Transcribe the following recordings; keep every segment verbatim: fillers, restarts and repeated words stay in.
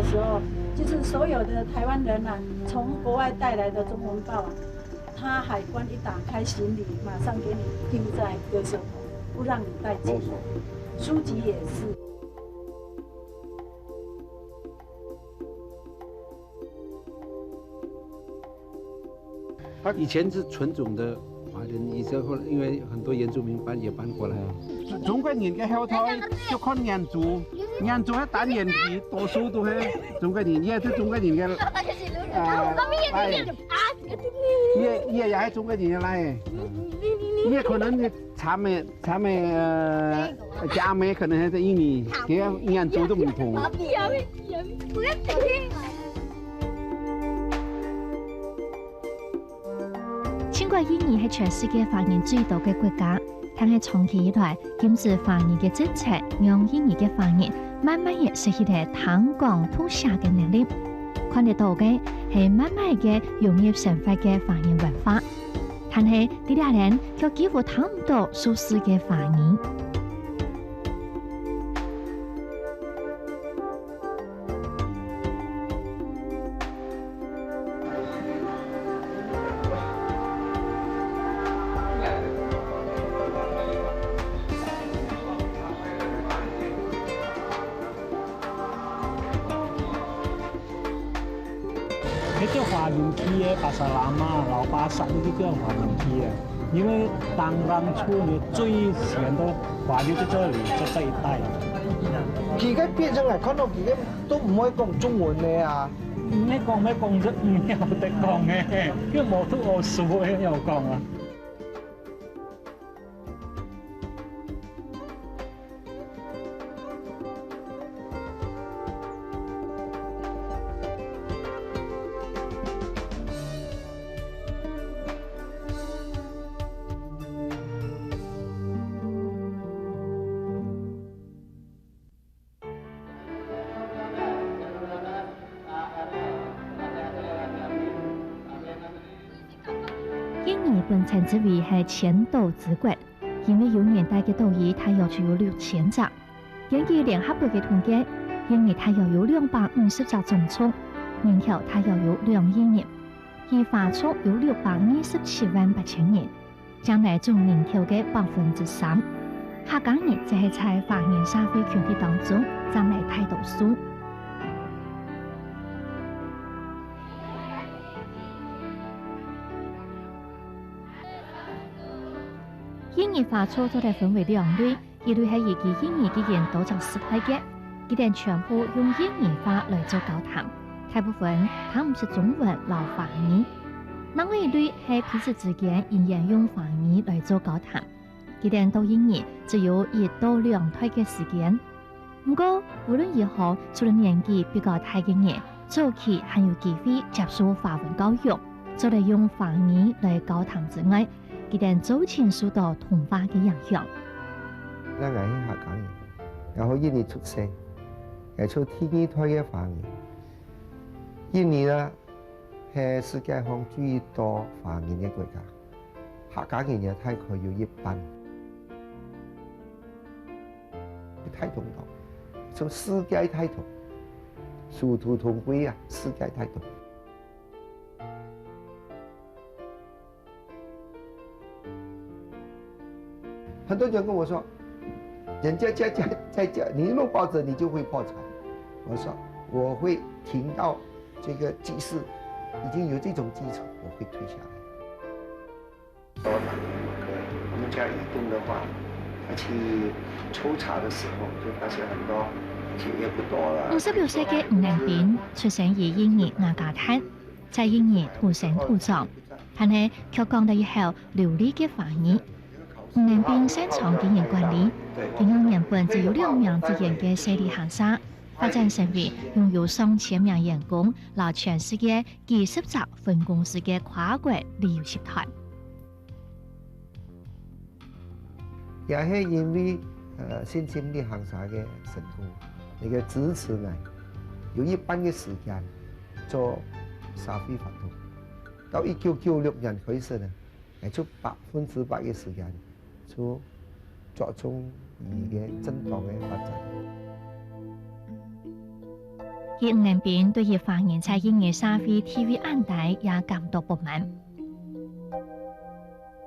时候，就是所有的台湾人啊，从国外带来的中文报啊，他海关一打开行李，马上给你丢在垃圾桶，不让你带进来。书籍也是。他以前是纯种的华人，以前后来因为很多原住民搬也搬过来。中国人个后代就看原住，原住个单眼皮，多数都是中国人，也是中国人个，啊，来，也也也系中国人个来，也可能是他们他们呃，家妹可能还是印尼，佢个原住都唔同。 尽管印尼係全世界華人最多个國家，但係長期以來，禁止華語个政策，讓印尼个華人慢慢也失去了聽講讀寫个能力。看得到个係慢慢个融入生活个華人文化，但係在這裡卻幾乎聽毋到熟事个華語。 該叫華人區个，巴沙拉瑪、老巴沙，該叫華人區个。因為當當初呢，最先个華人就在這裡，就這一帶。佢个變成來看到佢个都毋會講中文个啊。你講乜講日語，曉得講个，又無讀學術个，曉講啊。 印尼本稱之為係千島之國，因為有年代个島嶼大約就有六千隻。根據聯合國个統計，印尼大約有兩百五十隻種族，人口大約有兩億人，其華族有六百二十七萬八千人，佔了總人口个百分之三。客家人則係在華人社會群體當中佔了大多數。 印尼華族做得分為兩類，一類係移居印尼已經多隻世代个，佢等全部用印尼話來做交談，大部分聽毋識中文摎華語。另外一類係彼此之間仍然用華語來做交談，佢等到印尼只有一到兩代个時間。 毋過，無論如何，除了年紀比較大个人，早期還有機會接受華文教育，做得用華語來交談之外，佢等做得受到同化个影響。該𠊎係客家人，然後印尼出世，𠊎做第二代个華人。印尼呢，係世界上最多華人个國家，客家人也大概有一半。 大同黨，從世界大同，殊途同歸啊，世界大同。很多人跟我說，人家家家在家，你弄包子你就會破產。我說我會停到這個集市，已經有這種基礎，我會退下來。 到達我們家移動的話，他去抽查的時候就發現很多錢也不多了。五十六歲个吳能斌出生於印尼雅加達，在印尼土生土長，但係卻講得一口流利个華語。吳能斌擅長經營管理，經營原本只有兩名職員个細旅行社，發展成為擁有上千名員工，摎全世界幾十隻分公司个跨國旅遊集團。 也係因為呃，新青旅行社个成功，那個支持呢，有一半个時間做社會活動。到一九九六年開始呢，𠊎就百分之百个時間就著重於个政黨个發展。葉吳連斌對於華人在印尼社會地位恁低也感到不滿。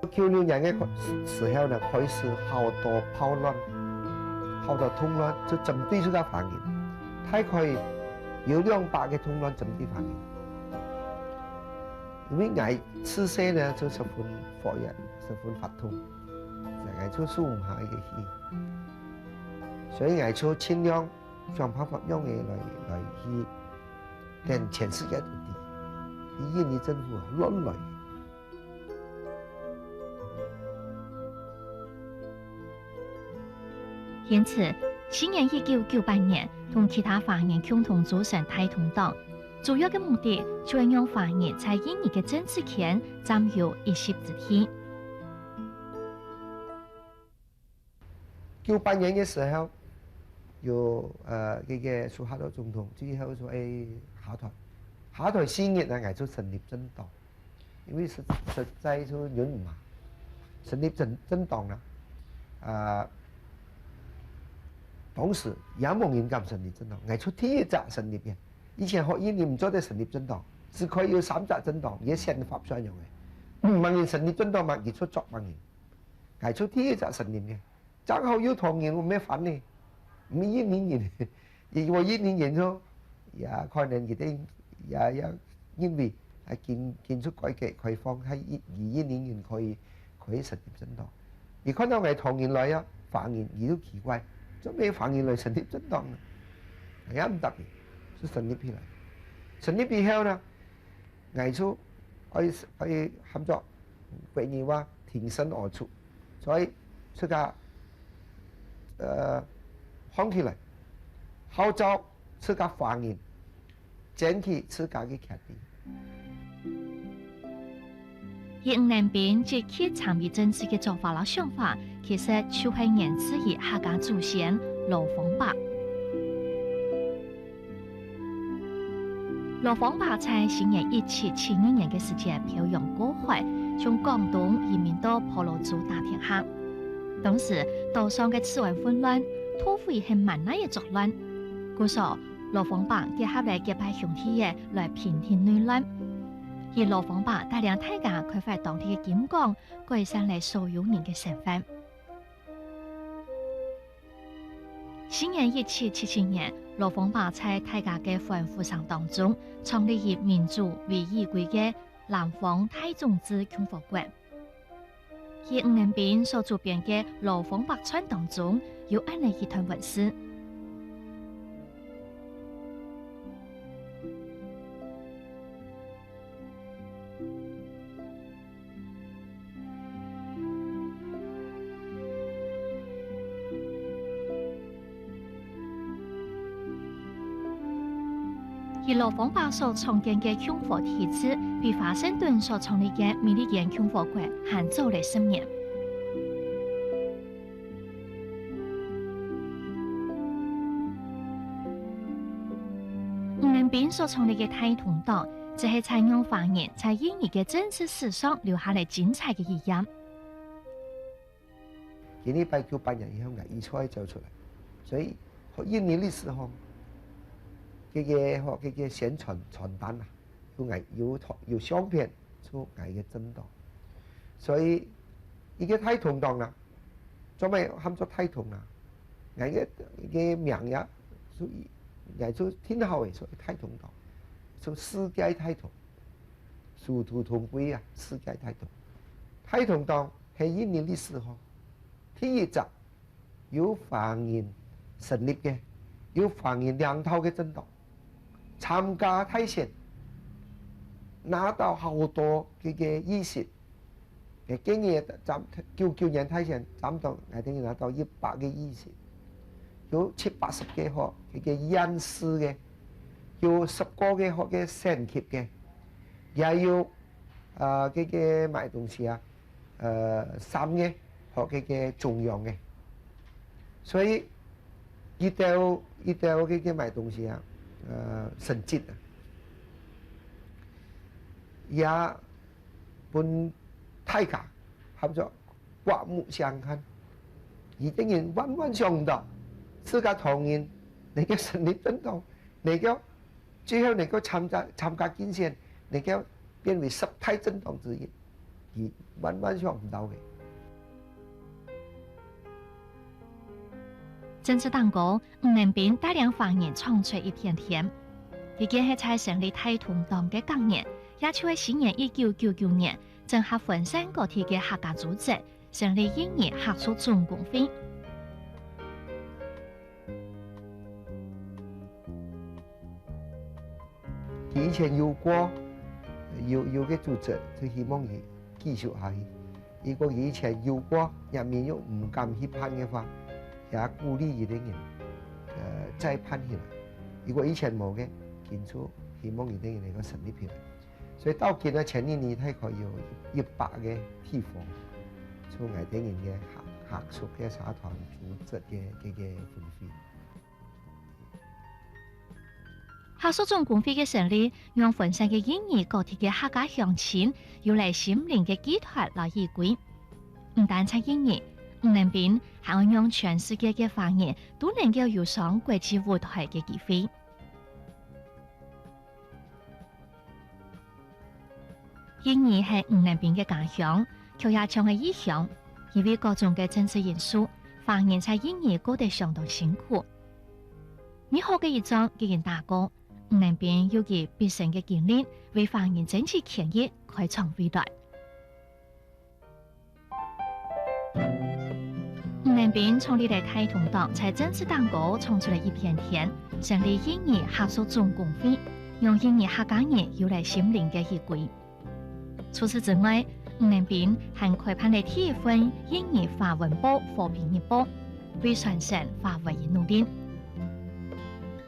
九六年个時候呢，開始好多暴亂，好多動亂，就針對自家華人。大概有兩百个動亂針對華人。因為𠊎自細呢，就十分火熱，十分發動，𠊎就受毋下个氣。所以𠊎就盡量 想辦法用个來，來去，等全世界都知，去印尼政府亂來。因此，西元一九九八年，同其他華人共同組成大同黨，主要个目的就係讓華人在印尼个政治圈佔有一席之地。 九八年个時候，有，呃，這個蘇哈托總統最後說，哎，下台。下台四日呢，𠊎就成立政黨，因為實，實在就忍毋下，成立政，政黨啦。啊，當時也無人敢成立政黨，𠊎就第一隻成立个。以前學院你毋做得成立政黨，只可以有三隻政黨，也選法選樣个。嗯，麼人成立政黨嘛，佢出作麼人。 𠊎就第一隻承認个，正好有唐人，毋係番呢，毋係印尼人，佢話印尼人咯，也可能佢等也，也認為啊，緊，緊出改革開放，係印，佢印尼人可以，可以成立政黨。佢看到𠊎唐人來啊，華人，佢就奇怪，做麼華人來成立政黨呢？也毋答應，就成立起來。成立以後呢， 𠊎就愛，愛喊做國語話挺身而出，所以自家，呃，䟘起來，號召自家華人爭取自家个權利。葉吳連斌積極參與政治个做法摎想法，其實就係源自於客家祖先羅芳伯。 羅芳伯在西元一七七二年个時節漂洋過海，從廣東移民到婆羅洲打天下。當時島上个治安混亂，土匪係滿哪仔作亂。故所，羅芳伯結合了結拜兄弟仔來平定內亂。而羅芳伯帶領大家開發當地个金港，改善了所有人个生活。 西元一七七七年，羅芳伯在大家个歡呼聲當中，創立以民主為依歸个南方大總制共和國。葉吳連斌所主編个《羅芳伯傳》當中，有恁仔一段文字。 以羅芳伯所創建个共和體制，比華盛頓所創立个美利堅共和國還早了十年。 吳連斌所創立个大同黨，就係在讓華人在印尼个政治史上留下了精彩个一頁。今年一九九八年以後，𠊎一出來走出來，所以學印尼歷史吼，這個吼，這個宣傳傳單啊，有𠊎有，有相片出𠊎个政黨，所以一個大同黨啊， 做麼喊做大同啊？𠊎个，个名也，所以，𠊎就聽好个，所以大同黨，就世界大同，殊途同歸啊，世界大同。大同黨係印尼歷史吼，第一隻由華人成立个，由華人領導个政黨，參加大選，拿到好多个，个議席。 个，今年佔，九九年大選，差不多，𠊎等拿到一百個議席，有七八十個吼，這個縣市个，有十個個吼，个省級个，也有，呃，這個麼个東西啊，呃，三個吼，這個中央个。所以，一兜，一兜這個麼个東西啊，呃，成績啊，也 分大家喊做刮目相看。佢等人萬萬想毋到，自家唐人能夠成立政黨，能夠最後能夠參加，參加競選，能夠變為十大政黨之一，佢萬萬想毋到个。政治當中，吳能斌帶領華人創出一片天。佢建係在成立大同黨个隔年，也就係西元一九九九年，整合分散各地个客家組織，成立印尼客屬總工會。 佢以前有過，有，有个組織，就希望佢繼續下去。如果佢以前有過，也民眾毋敢去辦个話，也鼓勵佢等人，呃，再辦起來。如果以前無个，今就希望佢等人能夠成立起來。所以到今呢，全印尼大概有一百个地方，就𠊎等人个客，客屬个社團組織个，个，个分會。 客屬總工會个成立，讓分散个印尼各地个客家鄉親有了心靈个寄託摎依歸。毋單淨印尼，吳能斌還愛讓全世界个華人都能夠有上國際舞台个機會。 印尼係吳能斌个家鄉，卻也像係異鄉，因為各種个政治因素，華人在印尼過得相當辛苦。美好个一仗已經打過，吳能斌有佢畢生个經歷，為華人爭取權益，開創未來。 吳能斌創立了大同黨，在政治當中創出了一片天，成立印尼客屬總工會，讓印尼客家人有了心靈个依歸。除此之外，吳能斌還開辦了第一份印尼華文報《和平日報》，為傳承華文而努力。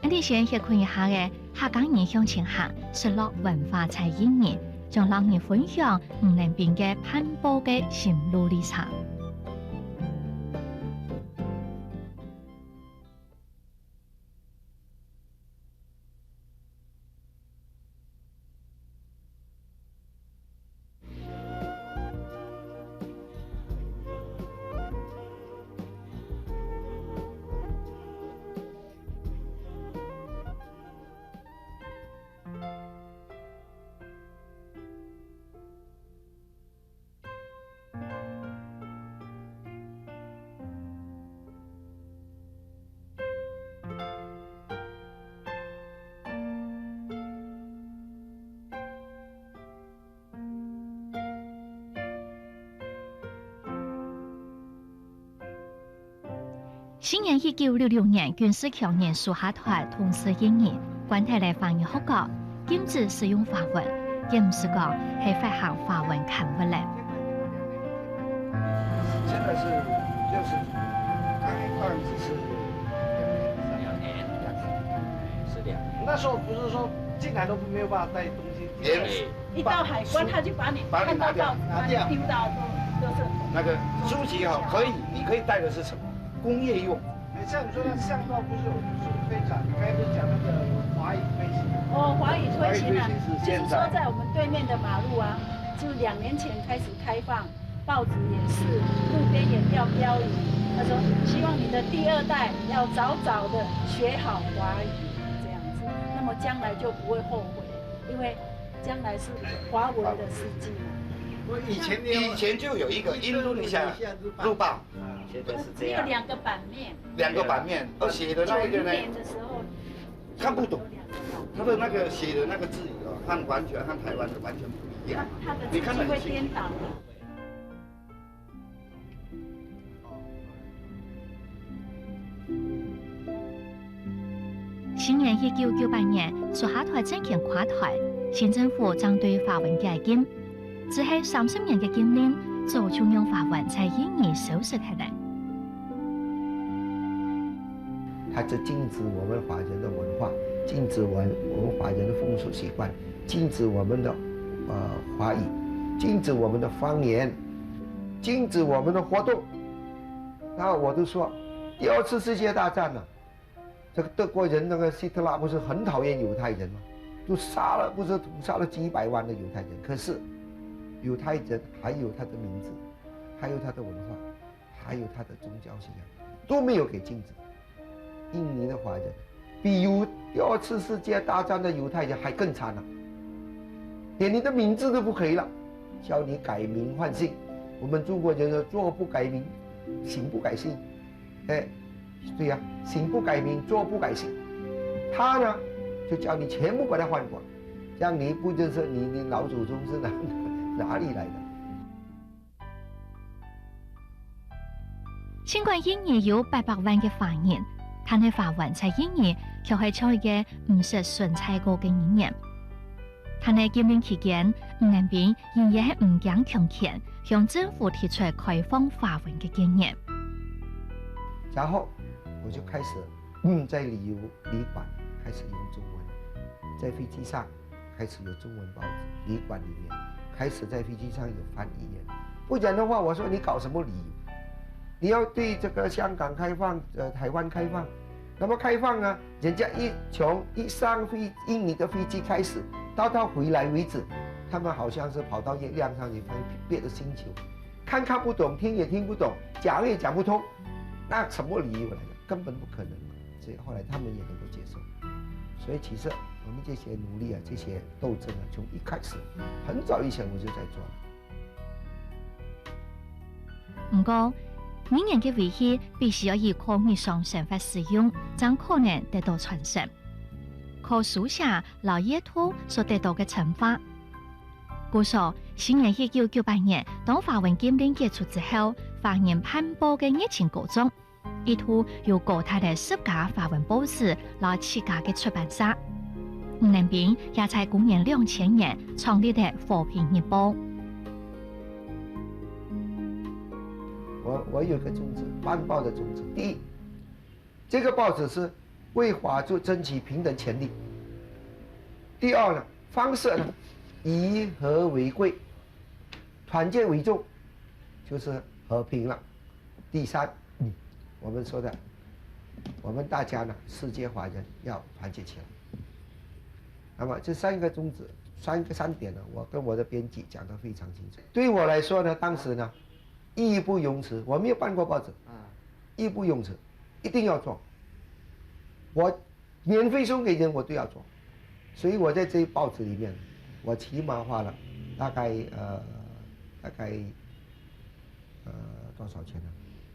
𫣆俚先歇睏一下仔，客家人向前行，失落文化在印尼，將摎你分享吳能斌个辦報个心路歷程。 西元一九六六年，軍事強人蘇哈托統治印尼，關忒了華語學校，禁止使用華文，也毋使講係發行華文刊物了。現在是，就是，剛剛只是兩年，兩年，兩年，是兩年。那時候不是說進來都沒有辦法帶東西進來？連 一到海關，他就把你，把你拿掉，看到报纸，拿掉。把你丢到垃圾桶。那个书籍哦，可以，你可以带的是什么？工业用。哎，像你说的巷道不是有，是推展，你刚才不是讲那个华语推行？哦，华语推行啊，华语推行是现在。就是说在我们对面的马路啊，就两年前开始开放，报纸也是，路边也吊标语，他说希望你的第二代要早早的学好华语，这样子，那么将来就不会后悔。 因为将来是华文的世纪嘛。我以前没有，以前就有一个印度尼西亚日报，现在是这样。只有两个版面。两个版面，而写的那一个呢，九零年的时候，看不懂。他的那个写的那个字语哦，和完全和台湾的完全不一样。他，他的字句会颠倒。你看得很清楚。 西元一九九八年，蘇哈托政權垮台，新政府正對華文解禁。之後三十年个禁令，早就讓華文在印尼消失忒了。它是禁止我們華人的文化，禁止我們，我們華人的風俗習慣，禁止我們的，呃，華語，禁止我們的方言，禁止我們的活動。 那我都說，第二次世界大战了，这个德国人那个希特拉不是很讨厌犹太人吗？都杀了，不是屠杀了几百万的犹太人。可是犹太人还有他的名字，还有他的文化，还有他的宗教信仰，都没有给禁止。印尼的华人比犹第二次世界大战的犹太人还更惨了，连你的名字都不可以了，叫你改名换姓。我们中国人说做不改名，行不改姓，哎，对呀，行不改名，坐不改姓。他呢，就叫你全部把它换过，这样你不认识你你老祖宗是哪哪里来的。尽管印尼有八百万个华人，但係華文在印尼卻係像一个毋識存在過个語言。但係禁令期間，吳南斌仍然係毋驚強權，向政府提出開放華文个建議。然后我就开始嗯在旅游旅馆开始用中文，在飞机上开始有中文报纸，旅馆里面开始在飞机上有翻译言。不然的话，我说你搞什么旅游？你要对这个香港开放，呃，台湾开放，那么开放呢，人家一从一上飞印尼的飞机开始，到他回来为止，他们好像是跑到月亮上去，别的星球，看看不懂，听也听不懂，讲也讲不通，那什么旅游来的？根本不可能嘛。所以后来他们也能够接受。所以其实我们这些努力啊，这些斗争啊，从一开始，很早以前我就在做了。毋過，語言个維繫必須要依靠日常生活使用，正可能得到傳承。靠書寫摎閱讀所得到个深化。故所，西元一九九八年，當華文禁令解除之後，華人辦報个熱情高漲，一度有高達个十家華文報紙摎七家个出版社。吳南斌也在公元兩千年創立了《和平日報》。我我有个宗旨，办报的宗旨。第一，这个报纸是为华族争取平等权利。第二呢，方式呢，以和为贵，团结为重，就是和平了。第三，嗯，我们说的，我们大家呢，世界华人要团结起来。那么这三个宗旨，三个三点呢，我跟我的编辑讲得非常清楚。对我来说呢，当时呢，义不容辞，我没有办过报纸，义不容辞，一定要做。我免费送给人，我都要做。所以我在这一报纸里面，我起码花了大概呃大概呃多少钱呢？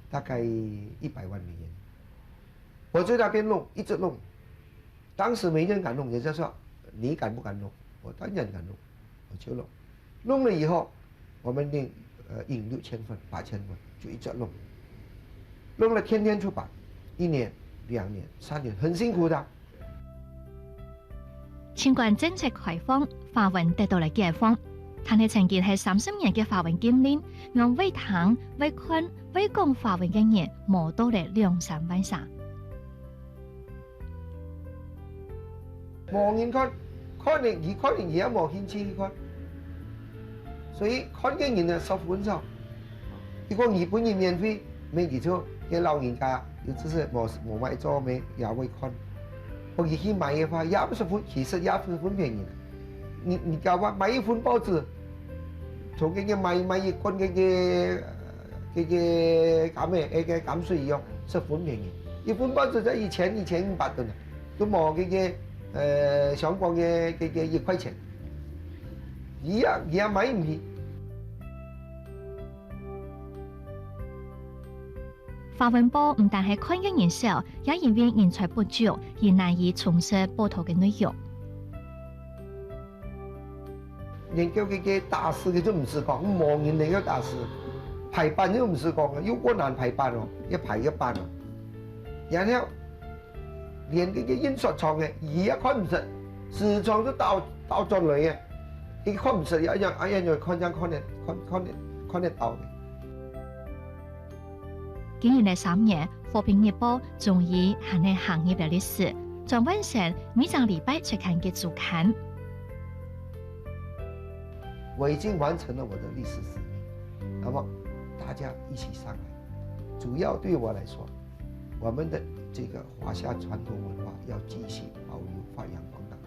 大概一百万美元。我在那边弄，一直弄。当时没人敢弄，人家说你敢不敢弄？我当然敢弄，我就弄。弄了以后，我们印呃印六千份、八千份，就一直弄，弄了天天出版，一年、两年、三年，很辛苦的。尽管政策开放，华文得到了解放，但係曾经系三十年个华文禁令，让会听、会看、会讲华文个人，无到了两三万声。无人看，看了佢看了佢也无兴趣去看。所以看个人呢，十分少。如果日本人免费，免佢就个老人家，有只是无无买做咩，也会看。我佢去买个话，也不是分，其实也不是分便宜的。你你搞吧，买一份报纸，从个个买买一罐个个个个甘咩，个个甘水一样，十分便宜。一份报纸在以前一千五百多呢，都无个个呃香港个个个一块钱，一样一样买唔起。华文报毋但系看个人少，也因为人才不足，而难以充实报道个内容。研究个个大师个就毋使讲，无人研究大师，排版又毋使讲，又困难排版哦，要排个版哦。然后连个个印刷厂个，佢也看毋识，市场都倒倒转来个，佢看毋识，要要要要看样看得看看得看得到个。今年个三月，和平日报终于还能行入了历史，转换成每张礼拜出刊个周刊。我已经完成了我的历史使命，那么大家一起上来。主要对我来说，我们的这个华夏传统文化要继续保留、发扬光大。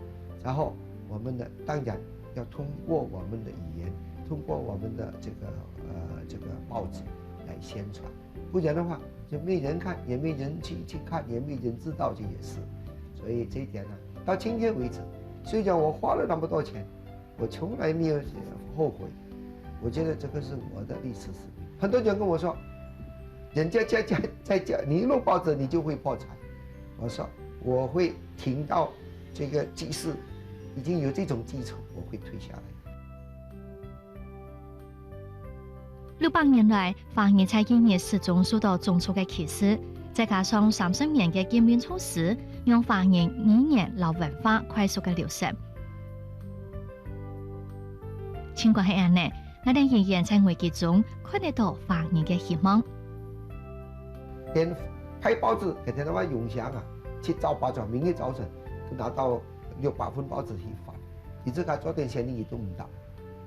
然后我们的当然要通过我们的语言，通过我们的这个呃这个报纸来宣传，不然的话就没人看，也没人去去看，也没人知道这些事。所以这一点呢，到今天为止，虽然我花了那么多钱，我从来没有后悔。我觉得这个是我的历史使命。很多人跟我说，人家家家在家，你一弄报纸你就会破产。我说我会停到这个记事，已经有这种基础，我会退下来。 六百年來，華人在印尼始終受到種族个歧視，再加上三十年个禁令措施，讓華人語言摎文化快速个流失。盡管係恁呢，𠊎等仍然在危機中看得到華人个希望。連派報紙，每天都要用想啊，七早八早，明日早晨就拿到六百份報紙去發，你自家做點生意都毋得。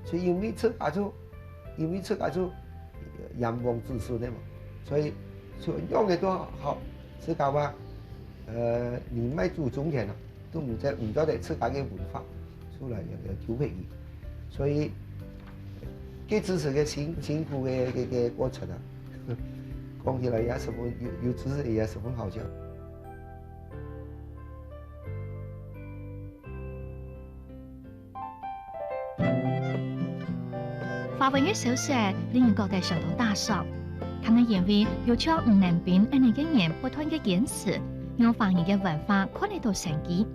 所以因為自家就，因為自家就，呃，炎黃子孙个嘛，所以就用个都好，自家話，呃，你賣祖宗田啊，都毋知，毋晓得自家个文化出來有，有救回去。所以，最支持个辛，辛苦个，个，个過程啊，讲起來也十分，有，有支持也十分好笑。 華文个消息令人覺得相當打爽，但係因為有像吳能斌恁樣个人不斷个堅持，讓華語个文化看得到生機。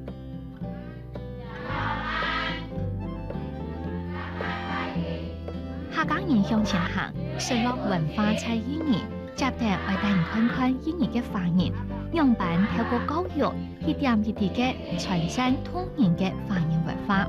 客家人向前行，失落文化在印尼，接等愛帶你看看印尼个華人，仰般透過教育 一點一滴个傳承動人个華人文化。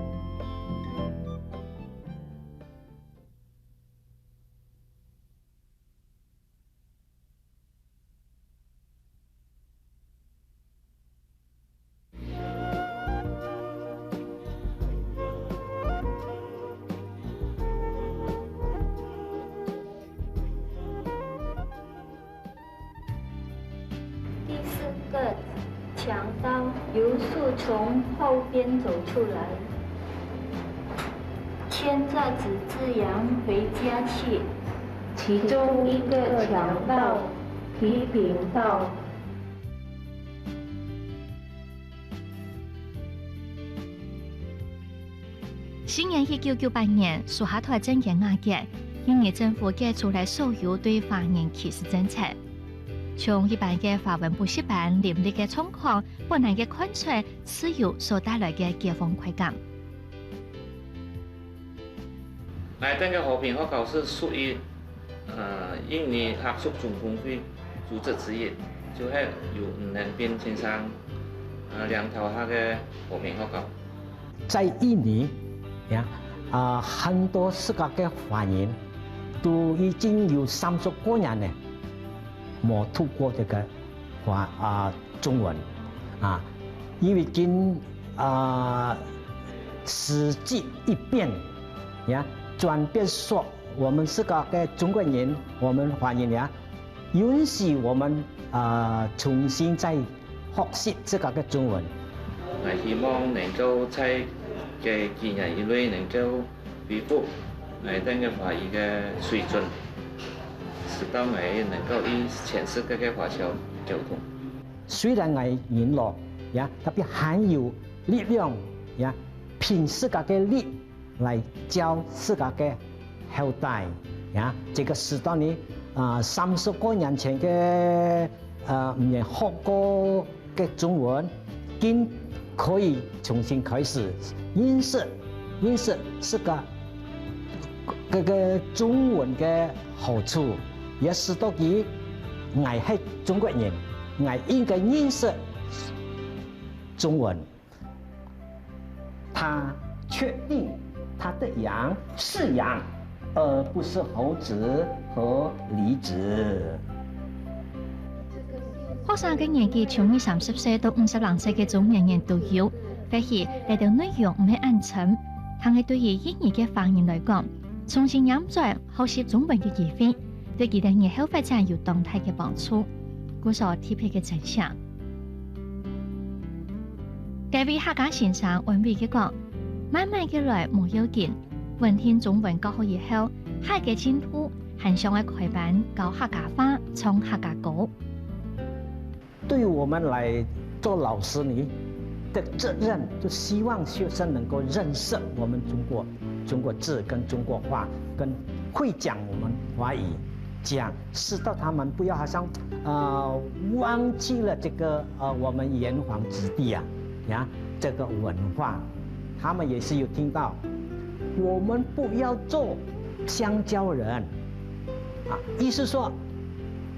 第四个强盗由树丛后边走出来，牵着纸志阳回家去。其中一个强盗提贫道。 西元一九九八年，蘇哈托戰爭瓦解，印尼政府解除了所有對華人歧視政策。從一般个華文補習班林立个狀況，本來个看出自由所帶來个解放快感。 𠊎等个和平學校係屬於，呃，印尼客屬總工會組織之一，就係由吳能斌先生，呃，領導下个和平學校。在印尼呀，啊，很多自家个華人都已經有三十過年了，沒讀過這個華，啊， 中文啊，因為今，啊，時局一變，呀，轉變說我們自家个中國人，我們華人呀，允許我們，啊，重新再學習自家个中文。𠊎希望能夠在這幾年以內能夠恢復𠊎等个華語个水準，使到𠊎能夠與全世界个華僑溝通。 雖然𠊎人老，呀，tapi還有力量，呀，憑自家个力來教自家个後代，呀，這個使到呢，啊，三十過年前个，呃，毋曾學過个中文，今可以重新開始認識，認識自家个，个中文个好處，也使到佢 𠊎係中國人，𠊎應該認識中文。他確定他的羊是羊，而不是猴子和梨子。學生个年紀從二三十歲到五十零歲个中年人都有，或許這兜內容毋係恁深，但係對於印尼个華人來講，重新拈轉 學習中文个機會，對佢等日後發展有當大个幫助。故所特別个珍惜。該位客家先生安慰佢講：「慢慢个來無要緊，穩定中文教好以後，下個進度還想愛開班教客家話、唱客家歌。」 對我們來做老師呢，的责任，就希望学生能够认识我们中国，中国字跟中国话，跟会讲我们华语，这样使到他们不要好像，呃，忘记了这个，呃，我们炎黄子弟啊，呀，这个文化，他们也是有听到，我们不要做香蕉人，啊，意思说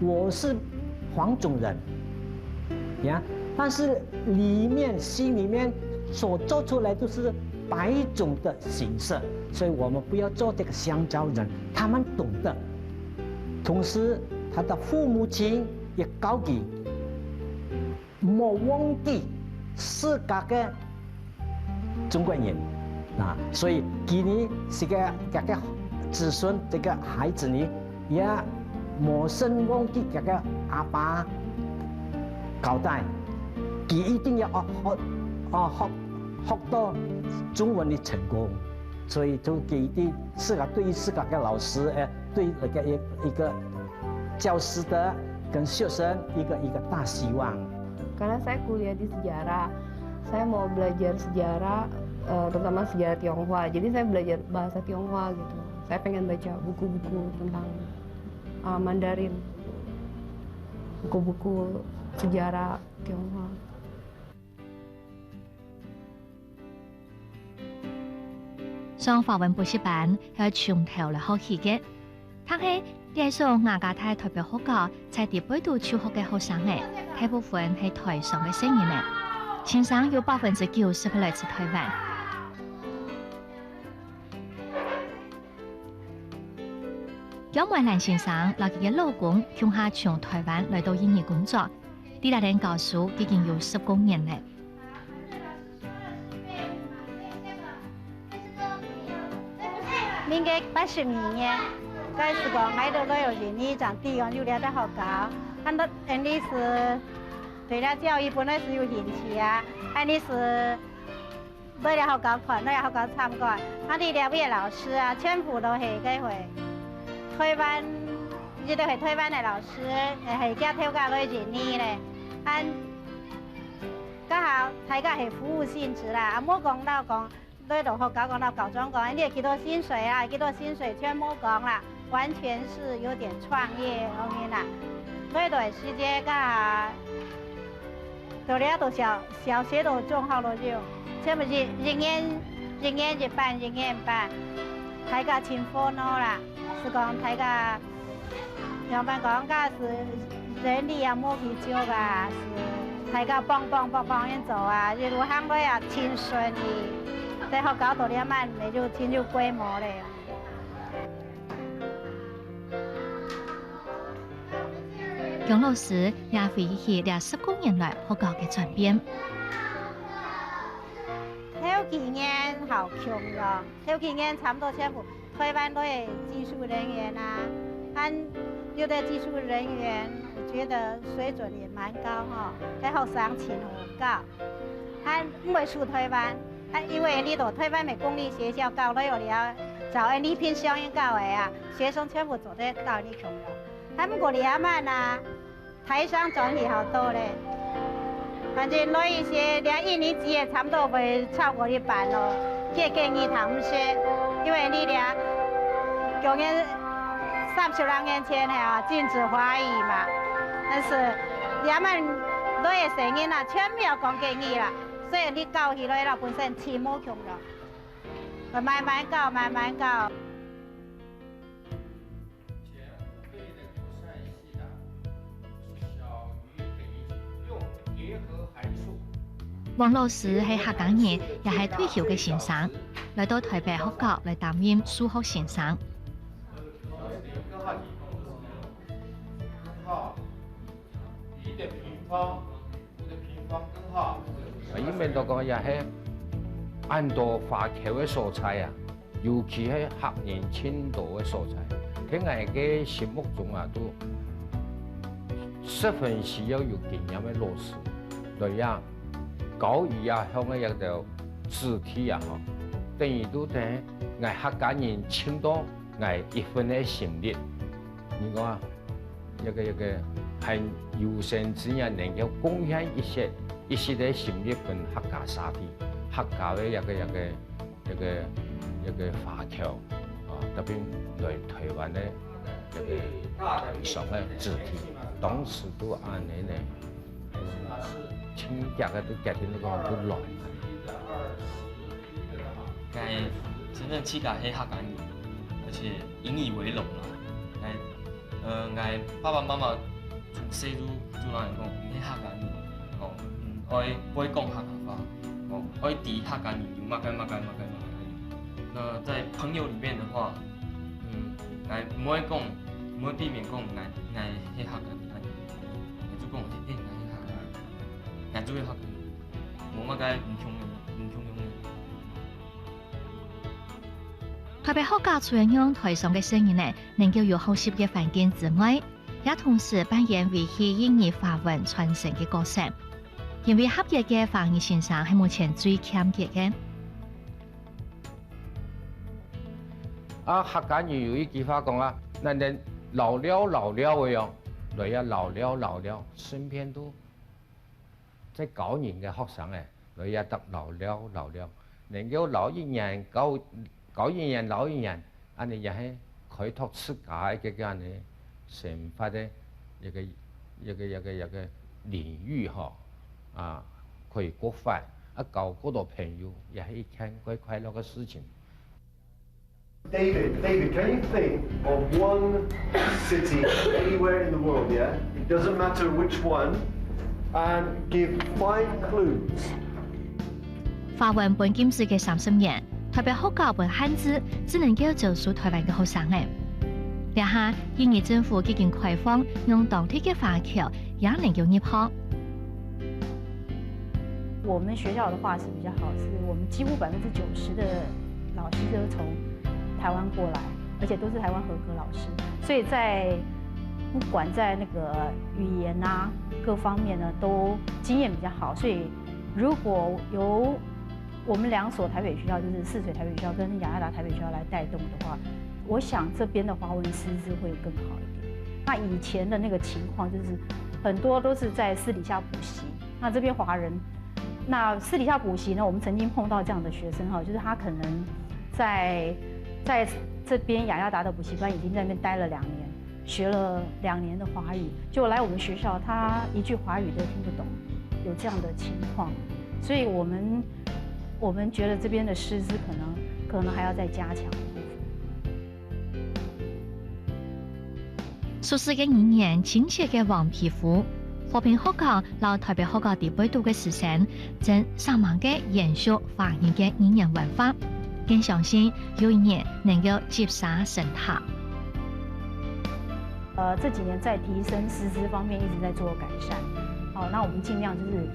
我是黄种人，呀，但是里面心里面所做出来都是白种的形式，所以我们不要做这个香蕉人，他们懂得。同时，他的父母亲也教佢，莫忘记自家个中国人啊，所以佢呢，自家个子孙，这个孩子呢，也莫生忘记佢个阿爸交代，佢一定要学学哦学学到中文的成功，所以就给一定自家对于自家个老师，哎，对那个一一个教师的跟学生一个一个大希望。 Karena saya kuliah di sejarah, saya mau belajar sejarah, eh, terutama sejarah Tionghoa. Jadi saya belajar bahasa Tionghoa gitu. Saya pengen baca buku-buku tentang eh, Mandarin, buku-buku sejarah Tionghoa. 上華文補習班係從頭來學起个，但係這所雅加達特別學校在裡背肚就學个學生仔，大部分係台商个細人仔，先生有百分之九十係來自台灣。楊梅蘭先生摎佢个老公共下從台灣來到印尼工作，在這等教書已經有十過年了。 民國八十二年，該時講，𠊎兜來到印尼正知講有這隻學校，看到𠊎俚係對這教育本來係有興趣啊，𠊎俚係來這學校看，來這學校參觀，啊，這位个老師啊，全部都係該回台灣，一直都係台灣个老師，係佢頭家來印尼咧，啊， 該下大家係服務性質啦，啊，莫講到講，來到學校講到校長講，你幾多薪水啊，幾多薪水全莫講啦，完全係有點創業方面啦。來到時節，該下到這都小小學都中學都有，全部一一年一年一班，一年一班，大家盡火腦啦，係講大家 仰般講，該係人力也無幾足啊，係大家幫幫幫幫人做啊，一路行來啊，盡順利。在學校讀這滿，也就盡有規模咧。楊老師也回憶起這十過年來學校个轉變。頭幾年好窮咯，頭幾年差不多全部 台灣來个技術人員啊，還有的技術人員，我覺得水準也蠻高吼，該學生盡好教，還毋會輸台灣，還因為這兜台灣个公立學校教來了，照𠊎俚平常人教个啊，學生全部做得到𠊎俚共樣，還毋過這滿啊， 台商轉去好多咧。反正來一些連一年級个差不多會超過一半咯，這建議他們是，因為你這，舊年三十多年前係啊，禁止華語嘛，但是這滿來个細人啊，全部要講國語啦，所以你教起來了本身盡無共樣，慢慢教，慢慢教。 王老師係客家人，也係退休个先生，來到台北學校來擔任數學先生。 因為都講也係恁多花口个所在啊，尤其係客人盡多个所在。在𠊎个心目中啊，都十分需要有經驗个老師來啊，教佢啊，向个一個子弟啊，吼，等於都等𠊎客家人盡多𠊎一份个心力。你講啊， 一個一個還有生之年能夠貢獻一些一直个深入分客家社會、客家个一个一个一个一个華僑啊，特別來台灣个一个台商个子弟，當時都恁樣呢，親戚个都決定講都來。𠊎真正自家係客家人，而且引以為榮啦。𠊎 呃，𠊎爸爸媽媽從細就就同𠊎講，你係客家人，哦，嗯，愛會講客家話，哦，愛知客家人有麼个麼个麼个麼个。那在朋友裡面的話，嗯，𠊎毋會講，毋會避免講𠊎𠊎係客家人，𠊎就講，欸，𠊎係客家人，𠊎就係客家人，無麼个毋共樣，毋共樣个。 特別學校除了讓台上个細人仔能夠有學習个環境之外，也同時扮演維繫印尼華文傳承个角色。因為合格个華語先生係目前最欠缺个。啊，客家人有一句話講啊，那人老了老了个樣，來呀老了老了，身邊都 在教人个學生仔，來也得老了老了，能夠老一年教教一年老一年，恁樣也係開拓自家个个恁樣生活个一个一个一个一个領域吼，啊，可以擴闊，啊，交過多朋友也係一件蓋快樂个事情。 David, David, can you think of one city anywhere in the world, yeah? It doesn't matter which one, and give five clues. 華文本禁止个三十年，特別學校分限制，只能夠招收台灣个學生仔。這下，印尼政府已經開放，用當地个華僑也能夠入學。 我们学校的话是比较好，是我们几乎百分之九十的老师都是从台湾过来，而且都是台湾合格老师，所以在不管在那个语言啊各方面呢，都经验比较好，所以如果由我们两所台北学校，就是泗水台北学校跟雅加达台北学校来带动的话，我想这边的华文师资会更好一点。那以前的那个情况就是很多都是在私底下补习， 那这边华人，那私底下补习呢，我们曾经碰到这样的学生哈，就是他可能在在这边雅加达的补习班已经在那边待了两年，学了两年的华语，就来我们学校，他一句华语都听不懂，有这样的情况，所以我们我们觉得这边的师资可能可能还要再加强的部分。 熟事个語言，親切个黃皮膚，和平學校摎台北學校在背肚个師生，正煞猛个延續華語个語言文化，更相信有一日能夠集沙成塔。呃，这几年在提升师资方面一直在做改善。好，那我们尽量就是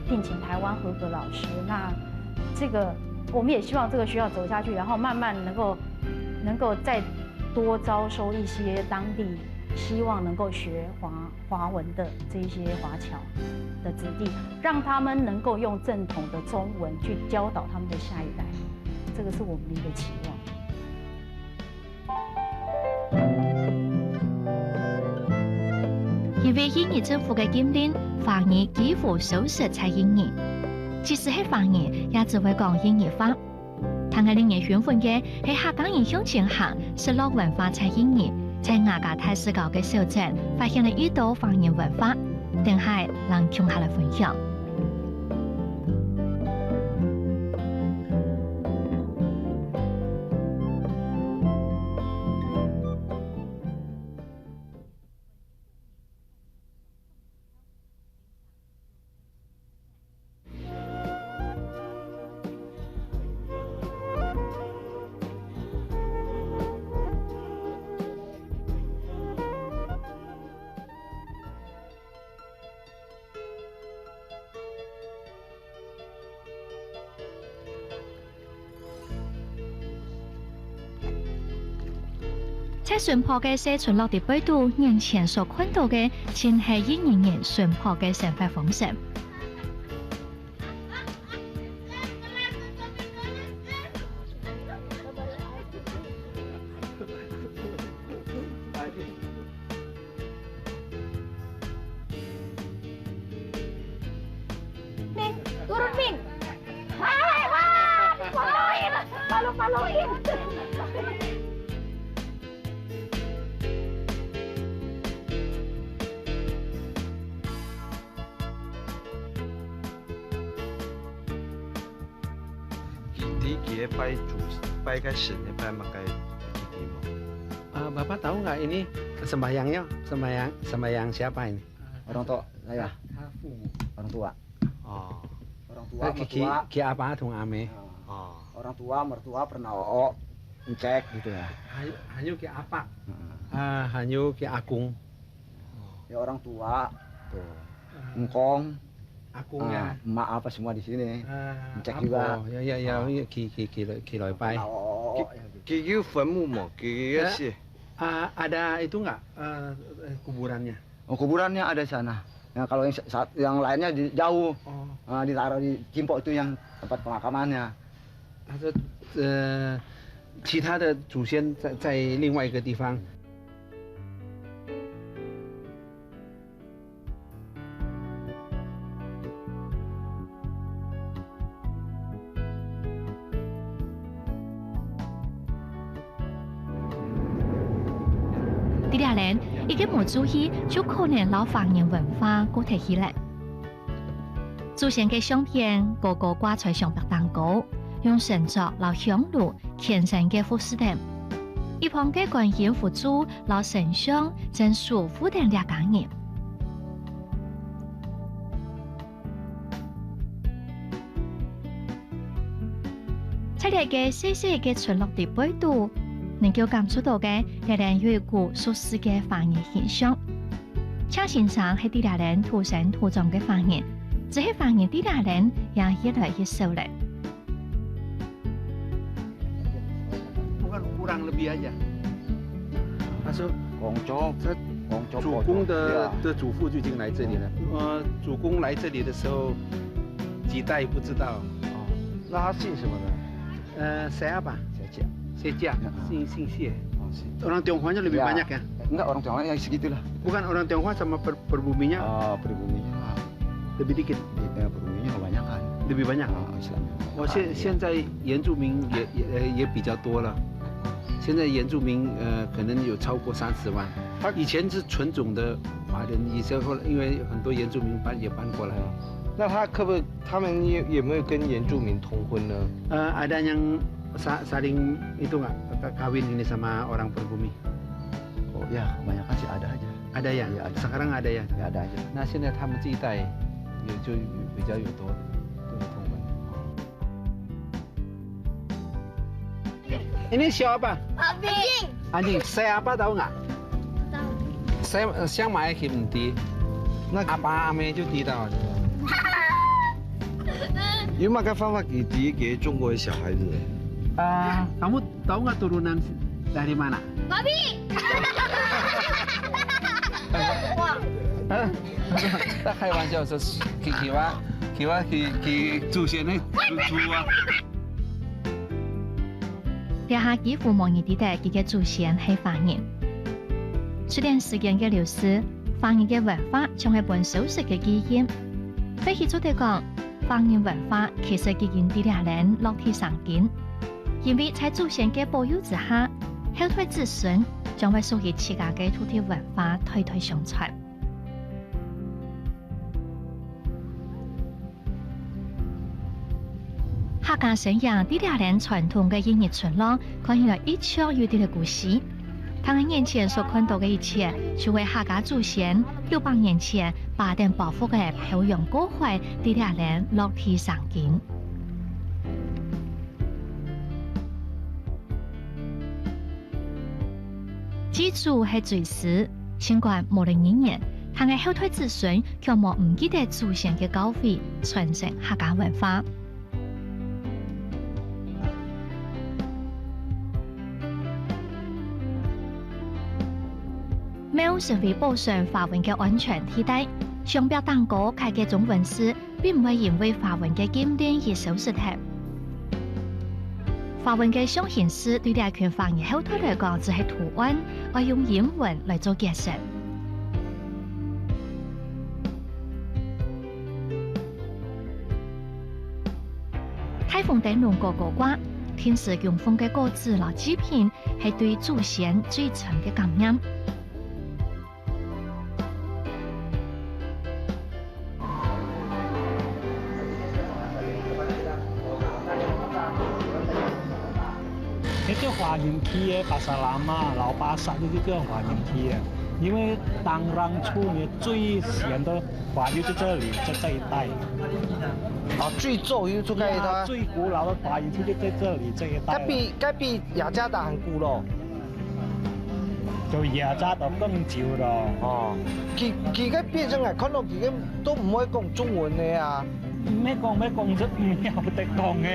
聘请台湾合格老师。那这个我们也希望这个学校走下去，然后慢慢能够能够再多招收一些当地希望能够学华华文的这一些华侨的子弟，让他们能够用正统的中文去教导他们的下一代，这个是我们的一个期望。 因為印尼政府个禁令，華語幾乎消失在印尼。即使係華語，也只會講印尼話。聽个令人興奮个係客家人向前行，失落文化在印尼，在雅加大斯高个小鎮發現了一兜華人文化。等下，咱共下來分享。 在純樸个細村落个背肚，眼前所看到个，正係印尼人純樸个生活方式。佢，佢，佢个拜祖，拜个神，个拜麼个，佢知無？啊，Bapak tahu nggak ini sembahyangnya, sembahyang, sembahyang siapa ini? Orang tua saya. 他父母。Orang tua. 哦。Orang tua, mertua. 佢，佢阿爸同阿姆。哦。Orang tua, mertua, pernaoo, encék gitu ya. 還，還有佢阿爸。嗯。啊，還有佢阿公。 有 orang tua, tuh. Engkong, abu, emak, apa semua di sini. Cek juga. Ya, ya, ya, ya, 佢，佢，佢來，佢來拜。佢，佢有墳墓無？佢个係。啊，ada itu nggak, eh, kuburannya? Oh, kuburannya ada sana. Nah, kalau yang sa-, yang lainnya di, jauh. Oh. Ah, ditaruh di Cimpok itu yang tempat pemakamannya. 他說，呃，其他的祖先在，在另外一个地方。 在這兜，一个無注意，就可能摎華人文化過忒去了。 祖先个相片高高掛在牆壁頂高，用神桌摎香爐虔誠个服侍等。一旁个觀音佛祖摎神像正守護等這家人。在這个細細个村落个背肚，能夠感受到个，這兜有一股熟似个華人形象。 鄭先生係在這兜土生土長个華人，只係華人在這兜也越來越少了。Bukan orang lebih aja. 他說，廣州，他廣州，祖公的，廣州，對啊。的祖父就已經來這裡了。呃，祖公來這裡的時候，幾代不知道。哦，那他姓什麼呢？ Eh, saya apa? Saya Cik. Saya Cik. Ya. Sing, Sing Sia. Oh, Sing. Orang Tionghoa-nya lebih banyak, ya? Enggak, orang Tionghoa yang segitulah. Bukan orang Tionghoa sama per-, peribumi-nya? Ah, peribumi-nya. Lebih dikit? Iya, peribumi-nya kebanyakan. Lebih banyak? Ah, Islam. 哦，现，现在原住民也，也，呃，也比较多了。现在原住民，呃，可能有超过三十万。他以前是纯种的华人，以前后来因为很多原住民搬，也搬过来。那他可不可以 他们有，有没有跟原住民通婚呢？Eh, ada yang sa-, saling itu nggak, ka-, kawin ini sama orang pribumi? Oh, ya, kebanyakan sih ada aja. Ada ya? Iya, ada. Sekarang ada ya? Ya, ada aja. 那现在他们这一代也就比较有多，多通婚。 Ini siapa? Anjing. Anjing, saya apa tahu nggak? Tahu. Saya, eh, siapa aja 佢毋知。那阿爸阿姆就知道了。有麼个方法佢知佢中國个小孩子？啊，kamu tahu nggak turunan dari mana? Babi. 他开玩笑说，佢，佢話，佢話佢，佢祖先个祖，祖啊。 這下幾乎無人知得佢个祖先係華人。隨等時間个流逝，華人个文化像係分消失个記憶。或許做得講，華人文化其實已經在這兜落地生根，因為在祖先个保佑之下，後代子孫將會屬於自家个土地文化代代相傳。 客家新營在這兜傳統个印尼村落，看起來一向有兜个故事。大家眼前所看到个一切，就係客家祖先六百年前揹等包袱仔漂洋過海，在這兜落地生根。 祭祖係追思，儘管無了二年，但係後代子孫卻無毋記得祖先个教誨，傳承客家文化。廟成為保存華文个安全地帶，牆壁頂高刻个中文字 並毋會因為華文个禁令而消失忒。華文个象形字對這群華人後代來講，只係圖案，愛用英文來做解釋。大紅燈籠高高掛，定時供奉个果子摎祭品，係對祖先最深个感念。 該个華人區个巴沙拉瑪、老巴沙，就係个華人區个，因為當當初呢，最先的華人就這裡，在這一帶。哦，最早就在該一帶。呀，最古老的華人區就在這裡，這一帶。該比，該比雅加達還古咯。 就雅加達更久咯。哦，佢，佢个變成𠊎看到佢个都毋會講中文个啊。毋係講，毋係講，係毋曉得講个，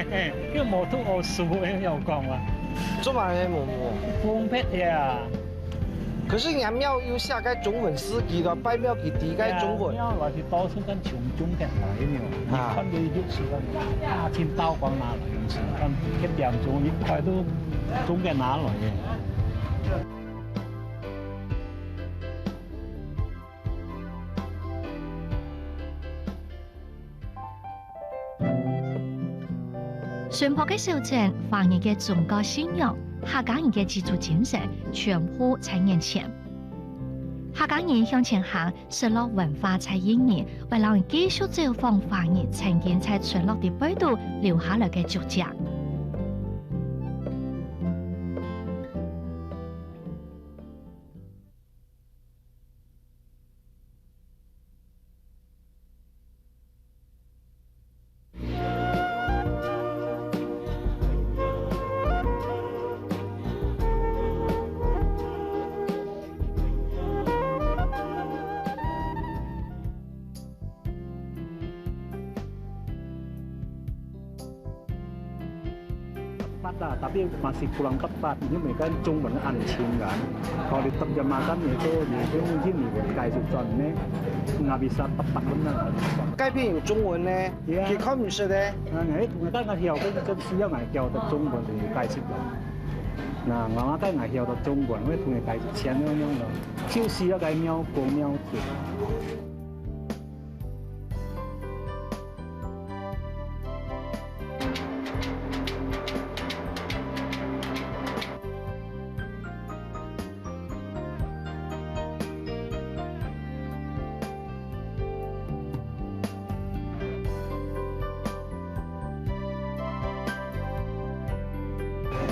又無讀過書，會曉講啊。做麼个無，無？分別呀。可是若廟有寫个中文字句咯，拜廟佢知个中文。呀，廟來係多數跟從中國來个，啊。你看佢歷史个，啊，清道光拿來用，看，一點鐘一塊都 中國拿來个。純樸个小鎮，華人个宗教信仰，客家人个自主精神，全部在眼前。客家人向前行， 失落文化在印尼，會讓人繼續走訪華人曾經在村落的背肚留下來个足跡。 Cepat lah, tapi masih kurang tepat. Ini mereka中文很清kan. Kalau di terjemahkan itu, ya, itu mungkin lebih kayak itu contohnya, nggak bisa tepat benar. 該片有中文呢，呀。佢看毋識个。啊，哎，我剛剛曉得，就需要來曉得中文的解釋了。那我剛剛曉得中文，我同你解釋前面用了，就需要該描勾描圖。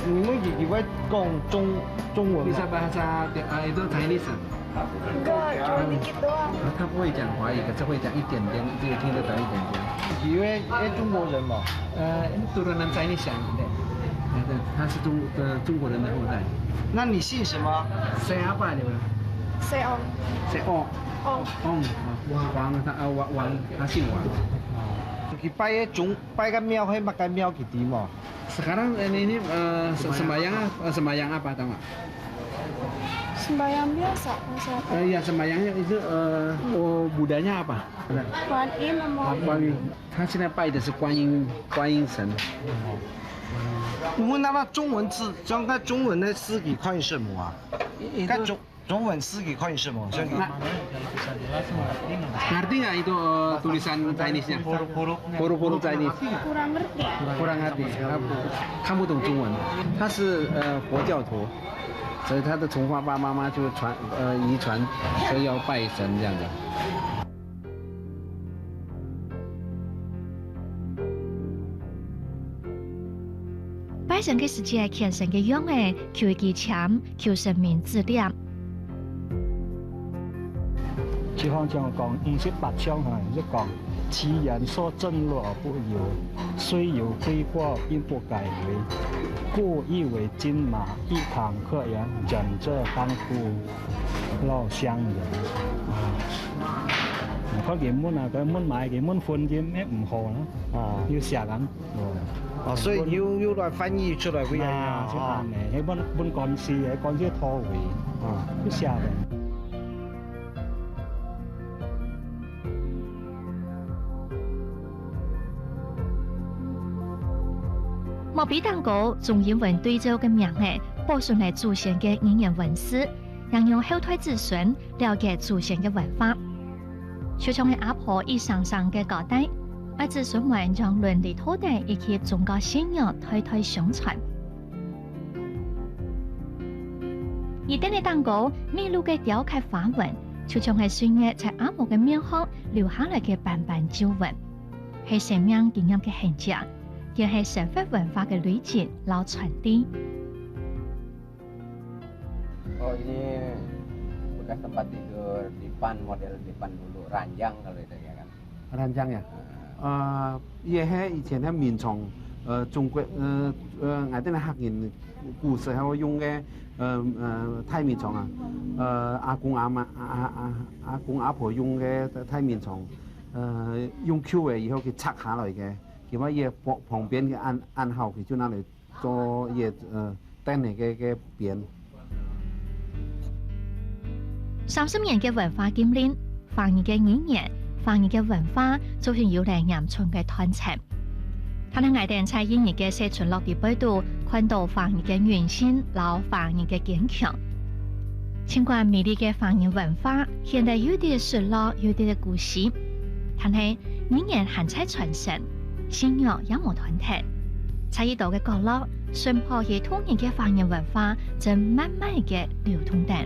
你們自己會講中，中文嗎？ Bisa bahasa, ah, itu Chinese. Enggak, cuma dikit doang. 他不會講華語，可是會講一點點，就聽得懂一點點。佢係，係中國人嘛？呃，turunan Chinese 像，對。對，對，他是中，呃，中國人的後代。那你姓什麼？Saya apa你們？Saya Ong. Saya Ong. Ong. Ong, 啊，王，他，啊，王，王，他姓王。佢拜个中，拜个廟，係麼个廟，佢知無？ Sekarang ini, eh, se-, sembahyang, eh, sembahyang apa, tahu nggak? Sembahyang biasa, biasa. Eh, ya, sembahyangnya itu, eh, oh, Budanya apa? Kuan Im, Kuan Im. 他现在拜的是观音，观音神。你問他那中文字，像該中文个字，你看識無啊？該中 中文字你看識無？像你 Ngerti nggak itu, eh, tulisan Chinese-nya? Huruf-huruf Chinese. Kurang ngerti. Kurang ngerti, 他不，看不懂中文。他是，呃，佛教徒，所以他的从爸爸妈妈就传，呃，遗传，所以要拜神这样子。 拜神个時節，虔誠个樣仔，求一支籤，求神明指點。就好像講五十八相哈，就講其人所震落而不搖，雖有飛過，並不改回。故意為金馬，一堂客人，忍者當夫，老鄉人。啊，你看佢問啊，佢問埋，佢問婚姻，乜毋好啦，啊。又寫人。 哦，所以又，又來翻譯出來，不一樣啊，啊，就恁呢，哦。該本，本官司，該官司拖尾，啊。不曉得。墓碑頂高，中英文對照个名仔，保存了祖先个語言文字，也讓後代子孫了解祖先个文化。就像係阿婆一聲聲个交代，愛子孫們將倫理道德以及宗教信仰代代相傳。而等个蛋糕，美麗个雕刻花紋，就像係歲月在阿婆个面項留下來个斑斑皺紋，係生命經驗个痕跡，也係生活文化个累積摎傳遞。 Oh, ini bekas tempat tidur dipan, model dipan dulu, ranjang kalau itu ya kan. Ranjang ya? Ah. 呃，也係以前个眠床，呃，中國，呃，呃，𠊎等个客人古時候用个，呃，呃，大眠床啊，呃，阿公阿媽，阿，阿，阿，阿公阿婆用个大眠床，呃，用舊个以後佢拆下來个，佢話也旁，旁邊个安，安好，佢就拿來 做一，呃，凳仔个，个邊。三十年个文化禁令，華語个語言、華語个文化，就係有了嚴重个斷層。但係𠊎等在印尼个西村落地背肚，看到華語个韌性摎華語个堅強。儘管美麗个華語文化，顯得有兜失落，有兜个孤栖，但係 語言還在傳承，信仰也無斷忒。在一兜个角落，純樸又動人个華語文化正慢慢个流動等。